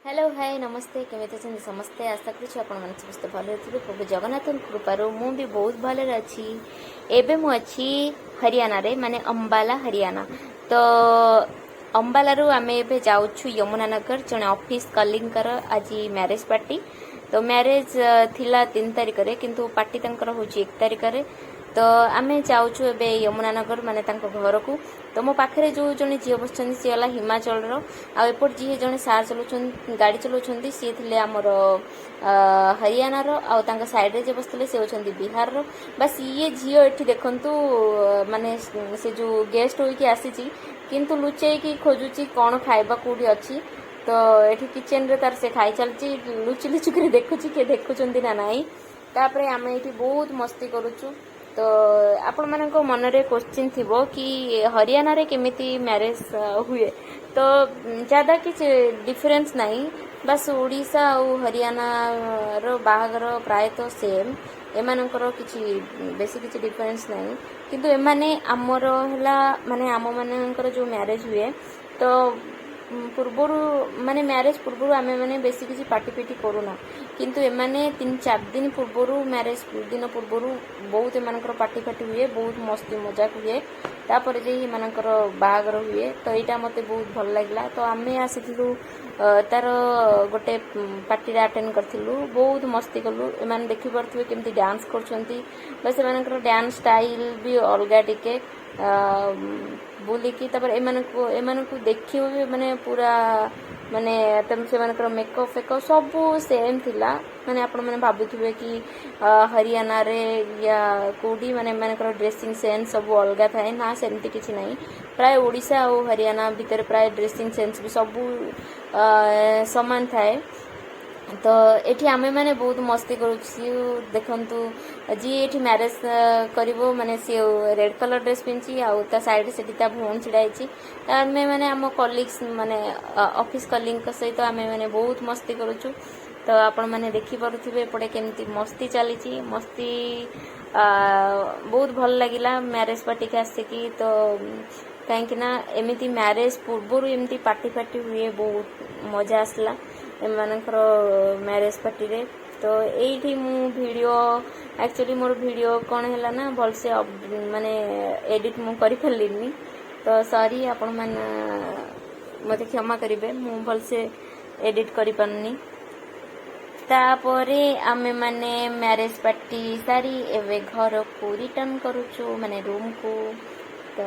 Hello, ହାଏ, ନମସ୍ତେ। କେମିତି ଅଛନ୍ତି ସମସ୍ତେ? ଆଶା କରୁଛି ଆପଣମାନେ ସମସ୍ତେ ଭଲରେ ଥିବେ। ପ୍ରଭୁ ଜଗନ୍ନାଥଙ୍କ କୃପାରୁ ମୁଁ ବି ବହୁତ ଭଲରେ ଅଛି। ଏବେ ମୁଁ ଅଛି ହରିୟାଣାରେ, ମାନେ ଅମ୍ବାଲା, ହରିୟାଣା। ତ ଅମ୍ବାଲାରୁ ଆମେ ଏବେ ଯାଉଛୁ ୟମୁନାନଗର। ଜଣେ ଅଫିସ୍ କଲିଗଙ୍କର ଆଜି ମ୍ୟାରେଜ୍ ପାର୍ଟି। ତ ମ୍ୟାରେଜ୍ ଥିଲା 3 ତାରିଖରେ, କିନ୍ତୁ ପାର୍ଟି ତାଙ୍କର ହେଉଛି 1 ତାରିଖରେ। ତ ଆମେ ଯାଉଛୁ ଏବେ ୟମୁନାନଗର, ମାନେ ତାଙ୍କ ଘରକୁ। ତ ମୋ ପାଖରେ ଯେଉଁ ଜଣେ ଝିଅ ବସିଛନ୍ତି, ସିଏ ହେଲା ହିମାଚଳର। ଆଉ ଏପଟେ ଯିଏ ଜଣେ ସାର୍ ଚଲାଉଛନ୍ତି, ଗାଡ଼ି ଚଲାଉଛନ୍ତି, ସିଏ ଥିଲେ ଆମର ହରିୟାଣାର। ଆଉ ତାଙ୍କ ସାଇଡ଼ରେ ଯିଏ ବସିଥିଲେ, ସେ ହେଉଛନ୍ତି ବିହାରର। ବାସ୍, ଇଏ ଝିଅ ଏଠି ଦେଖନ୍ତୁ, ମାନେ ସେ ଯେଉଁ ଗେଷ୍ଟ ହୋଇକି ଆସିଛି, କିନ୍ତୁ ଲୁଚେଇକି ଖୋଜୁଛି କ'ଣ ଖାଇବା କେଉଁଠି ଅଛି। ତ ଏଠି କିଚେନରେ ତାର ସେ ଖାଇ ଚାଲିଛି, ଲୁଚି ଲୁଚି କରି ଦେଖୁଛି କିଏ ଦେଖୁଛନ୍ତି ନା ନାହିଁ। ତାପରେ ଆମେ ଏଇଠି ବହୁତ ମସ୍ତି କରୁଛୁ। ତ ଆପଣମାନଙ୍କ ମନରେ କୋଶ୍ଚିନ୍ ଥିବ କି ହରିୟାଣାରେ କେମିତି ମ୍ୟାରେଜ୍ ହୁଏ। ତ ज्यादा କିଛି ଡିଫରେନ୍ସ ନାହିଁ। ବାସ୍, ଓଡ଼ିଶା ଆଉ ହରିୟାଣାର ବାହାଘର ପ୍ରାୟତଃ ସେମ୍। ଏମାନଙ୍କର କିଛି ବେଶୀ କିଛି ଡିଫରେନ୍ସ ନାହିଁ। କିନ୍ତୁ ଏମାନେ ଆମର ହେଲା, ମାନେ ଆମମାନଙ୍କର ଯେଉଁ ମ୍ୟାରେଜ୍ ହୁଏ, ତ ପୂର୍ବରୁ, ମାନେ ମ୍ୟାରେଜ୍ ପୂର୍ବରୁ ଆମେମାନେ ବେଶୀ କିଛି ପାର୍ଟି ଫାଟି କରୁନା। କିନ୍ତୁ ଏମାନେ 3-4 ଦିନ ପୂର୍ବରୁ, ମ୍ୟାରେଜ୍ ଦିନ ପୂର୍ବରୁ ବହୁତ ଏମାନଙ୍କର ପାର୍ଟି ଫାଟି ହୁଏ, ବହୁତ ମସ୍ତି ମଜାକ ହୁଏ। ତାପରେ ଯାଇ ଏମାନଙ୍କର ବାହାଘର ହୁଏ। ତ ଏଇଟା ମୋତେ ବହୁତ ଭଲ ଲାଗିଲା। ତ ଆମେ ଆସିଥିଲୁ, ତାର ଗୋଟେ ପାର୍ଟିରେ ଆଟେଣ୍ଡ କରିଥିଲୁ, ବହୁତ ମସ୍ତି କଲୁ। ଏମାନେ ଦେଖିପାରୁଥିବେ କେମିତି ଡ୍ୟାନ୍ସ କରୁଛନ୍ତି ବା ସେମାନଙ୍କର ଡ୍ୟାନ୍ସ ଷ୍ଟାଇଲ୍ ବି ଅଲଗା ଟିକେ। ବୁଲିକି ତାପରେ ଏମାନଙ୍କୁ ଏମାନଙ୍କୁ ଦେଖିବ ବି, ମାନେ ପୁରା ମାନେ ସେମାନଙ୍କର ମେକଅପ୍ ଫେକଅପ୍ ସବୁ ସେମ୍ ଥିଲା। ମାନେ ଆପଣମାନେ ଭାବୁଥିବେ କି ହରିୟାଣାରେ ୟା କେଉଁଠି ମାନେ ଏମାନଙ୍କର ଡ୍ରେସିଂ ସେନ୍ସ ସବୁ ଅଲଗା ଥାଏ। ନା, ସେମିତି କିଛି ନାହିଁ। ପ୍ରାୟ ଓଡ଼ିଶା ଆଉ ହରିୟାଣା ଭିତରେ ପ୍ରାୟ ଡ୍ରେସିଂ ସେନ୍ସ ବି ସବୁ ସମାନ ଥାଏ। ତ ଏଠି ଆମେମାନେ ବହୁତ ମସ୍ତି କରୁଛୁ। ଦେଖନ୍ତୁ, ଯିଏ ଏଠି ମ୍ୟାରେଜ୍ କରିବ, ମାନେ ସିଏ ରେଡ୍ କଲର୍ ଡ୍ରେସ୍ ପିନ୍ଧିଛି ଆଉ ତା ସାଇଡ଼ରେ ସେଠି ତା ଭଉଣୀ ଛିଡ଼ା ହେଇଛି। ତ ଆମେମାନେ ଆମ କଲିଗ୍ସ, ମାନେ ଅଫିସ୍ କଲିଗଙ୍କ ସହିତ ଆମେମାନେ ବହୁତ ମସ୍ତି କରୁଛୁ। ତ ଆପଣମାନେ ଦେଖିପାରୁଥିବେ ଏପଟେ କେମିତି ମସ୍ତି ଚାଲିଛି। ମସ୍ତି ବହୁତ ଭଲ ଲାଗିଲା ମ୍ୟାରେଜ୍ ପାର୍ଟିକି ଆସିକି। ତ କାହିଁକି ନା ଏମିତି ମ୍ୟାରେଜ୍ ପୂର୍ବରୁ ଏମିତି ପାର୍ଟି ଫାଟି ହୁଏ, ବହୁତ ମଜା ଆସିଲା ଏମାନଙ୍କର ମ୍ୟାରେଜ୍ ପାର୍ଟିରେ। ତ ଏଇଠି ମୁଁ ଭିଡ଼ିଓ, ଆକ୍ଚୁଆଲି ମୋର ଭିଡ଼ିଓ କ'ଣ ହେଲା ନା ଭଲସେ ମାନେ ଏଡ଼ିଟ୍ ମୁଁ କରିପାରିଲିନି। ତ ସରି, ଆପଣମାନେ ମୋତେ କ୍ଷମା କରିବେ, ମୁଁ ଭଲସେ ଏଡ଼ିଟ୍ କରିପାରୁନି। ତାପରେ ଆମେମାନେ ମ୍ୟାରେଜ୍ ପାର୍ଟି ସାରି ଏବେ ଘରକୁ ରିଟର୍ନ କରୁଛୁ, ମାନେ ରୁମ୍କୁ। ତ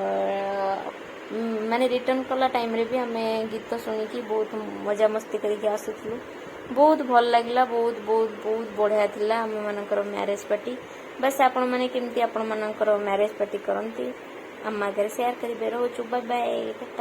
ମାନେ ରିଟର୍ନ କଲା ଟାଇମ୍ରେ ବି ଆମେ ଗୀତ ଶୁଣିକି ବହୁତ ମଜାମସ୍ତି କରିକି ଆସୁଥିଲୁ। ବହୁତ ଭଲ ଲାଗିଲା, ବହୁତ ବହୁତ ବହୁତ ବଢ଼ିଆ ଥିଲା ଆମମାନଙ୍କର ମ୍ୟାରେଜ୍ ପାର୍ଟି। ବାସ୍, ଆପଣମାନେ କେମିତି ଆପଣମାନଙ୍କର ମ୍ୟାରେଜ୍ ପାର୍ଟି କରନ୍ତି, ଆମ ଆଗରେ ସେୟାର କରିବେ। ରହୁଛୁ, ବାଏ ବାଏ, ଟାଟା।